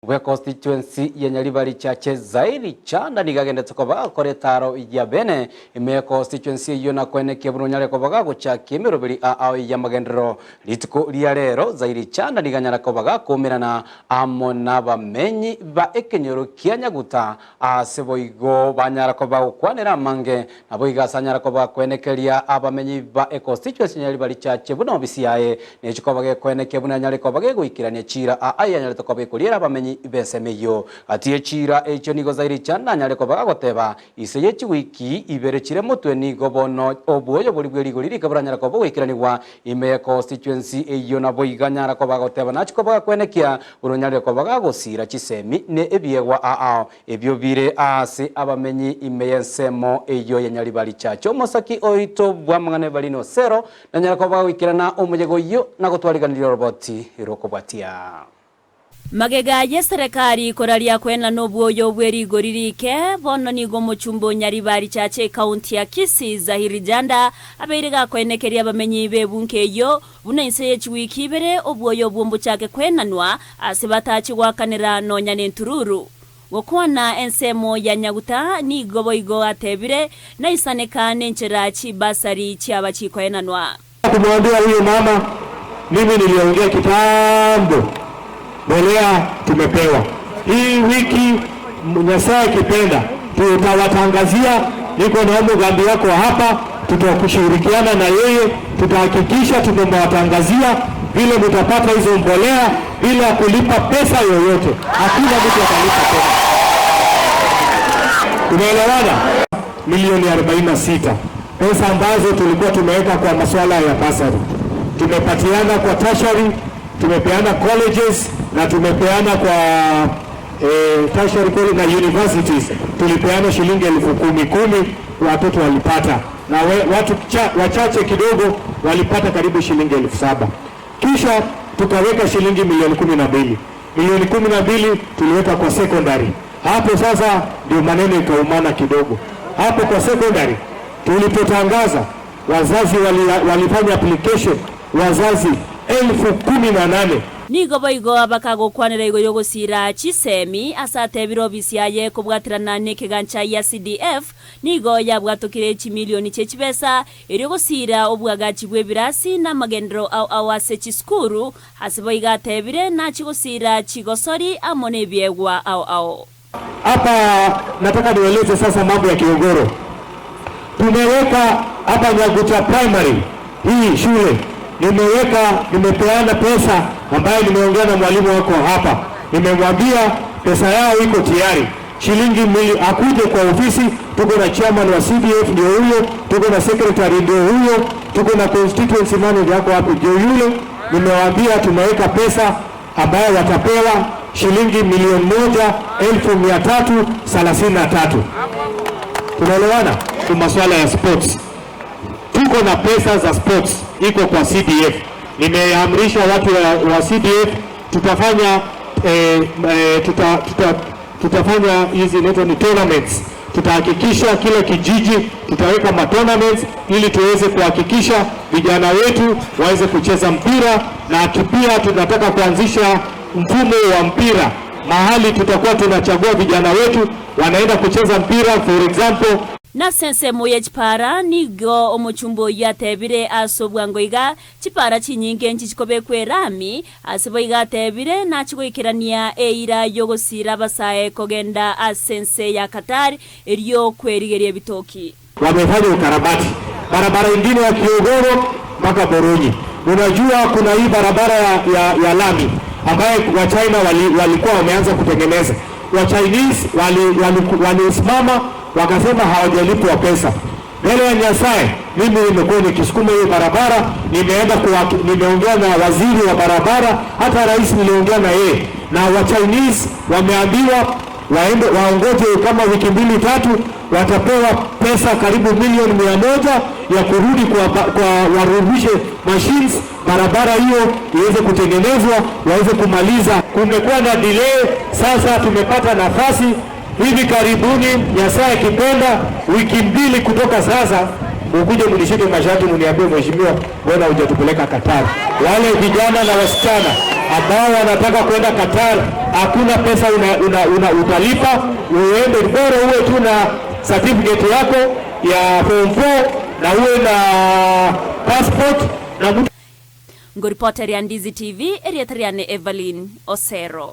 Bwe constituency ya Nyaribari Chache Zairi Chanda nigo agendete koba agokora etaaro ya bene ime ye constituency eyio na koenekia buna onyare koba gagochakia emeroberi ao y'amagenderero. Rituko ria rero Zairi Chanda nigo anyara koba gakoumerana amo nabamenyi ba ekenyoro kia Nyaguta Ase boigo banyara koba gokwanera amange, naboigo ase anyara koba koenekeria abamenyi ba econstituency nyaribari richache buna obisi yaye, nechi koba gekoenekia buna anyare koba gegoikerania chiira aa yanyarete koba ekoriera abamenyi b'ensemo eyio. Gati ye chiira echio nigo Zairicha nanyare koba gagoteba, Ise ye chiwiki ibere chire motwe nigo bono obwoyo boria bwe rigori rike boranyare koba bogoikeranigwa ime ye constituency eyio naboigo anyara koba agoteba nachi koba gakwenekia buna onyarire koba gagosiira chisemi ne ebiegwa aao ebio bire aase abamenyi ime y'ensemo eyio ya Nyaribari Church. Omosaki oito bw'amang'ana Evalino Osero nanyare koba gagoikerana omoyega oyio na gotwariganiria oroboti rw'okobwatia. Magega y'eserekari koraria koenana obwoyo bwe rigori rike, bono nigo omochumba o Nyaribari Church ekaunti ya Kisii Zahiri Janda abeire gakoenekeria abamenyi b'ebunke eyio buna inse ye chiwiki ibere obwoyo obwo mbochake koenanwa ase batachi goakanera nonya nentururu. Gokwana ensemo ya Nyaguta nigo boigo atebire naisaneka nenchera chibasari chiaba chikoenanwa. Kumwambia huyo mama mimi niliongea kitambo, mbolea tumepewa hii wiki, Nyasaye akipenda tutawatangazia. Niko na omugambi wako hapa, tutakushirikiana na yeye, tutahakikisha tumewatangazia vile mutapata hizo mbolea bila kulipa pesa yoyote. Hakuna mtu atalipa pesa. Tumeelewana? Milioni 46 pesa ambazo tulikuwa tumeweka kwa masuala ya basari tumepatiana kwa tertiary, tumepeana colleges na tumepeana kwa tertiary college na universities, tulipeana shilingi 10,000 10,000 watoto walipata, na watu wachache kidogo walipata karibu shilingi 7,000. Kisha tukaweka shilingi milioni 12. Milioni 12 tuliweka kwa secondary. Hapo sasa ndio maneno ikaumana kidogo. Hapo kwa secondary tulipotangaza, wazazi walifanya application, wazazi 18,000. Nigo boigo bakagokwanera igoro y'ogosiira chisemi ase atebire obisi yaye kobwaterana nekegancha gia CDF nigo yabwatokire chimilioni chie chibesa erio gosiira obwagachi bw'ebirasi na amagenderero ao ao ase chisukuru ase boigo atebire nachie gosiira chigosori amo nebiegwa ao ao. Hapa nataka nieleze sasa mambo ya Kiogoro. Tumeweka hapa Nyaguta Primary hii shule, nimepeana pesa ambayo nimeongea na mwalimu wako hapa, nimemwambia pesa yao iko tayari shilingi mili, akuje kwa ofisi. Tuko na chairman wa CDF ndio huyo, tuko na secretary ndio huyo, tuko na constituency manager yako hapo ndio yule. Nimewaambia tumeweka pesa ambayo watapewa shilingi 1,333,000. Tunaelewana? Kwa masuala ya sports tuko na pesa za sports iko kwa CDF. Nimeamrisha watu wa CDF tutafanya hizi inaitwa ni tournaments. Tutahakikisha kila kijiji tutaweka ma tournaments ili tuweze kuhakikisha vijana wetu waweze kucheza mpira, na pia tunataka kuanzisha mfumo wa mpira mahali tutakuwa tunachagua vijana wetu wanaenda kucheza mpira for example. Nase ensemo ye chipara nigo omochumba oyio atebire ase obwango iga, Chipara chinyinge nchichikobekwa erami, ase boigo atebire nachigoikerania eira y'ogosiira abasae kogenda ase ense ya Qatar erio kwerigeria ebitoki. Wamefanya ukarabati barabara ingine ya Kiogoro mpaka Boronyi. Unajua kuna hii barabara ya lami ambayo wa China walikuwa wameanza kutengeneza. Wa Chinese walisimama wakasema hawajalipwa pesa. Mbele ya Nyasaye mimi nimekuwa nikisukuma hiyo barabara, nimeongea na waziri wa barabara, hata rais niliongea na yeye, na wa Chinese wameambiwa waende waongoje kama wiki mbili tatu, watapewa pesa karibu milioni 100 ya kurudi kwa warudishe machines, barabara hiyo iweze kutengenezwa, waweze kumaliza. Kumekuwa na delay, sasa tumepata nafasi hivi karibuni, Nyasaye akipenda, wiki mbili kutoka sasa, ukuje mnishike mashati mniambie, mheshimiwa, mbona hujatupeleka Qatar? Wale vijana na wasichana ambao wanataka kwenda Qatar Hakuna pesa una, una, una utalipa, uende bora uwe tu na certificate yako ya form 4 na uwe na passport na mtu Ngoripoteria Ndizi TV erieta riane Evelyn Osero.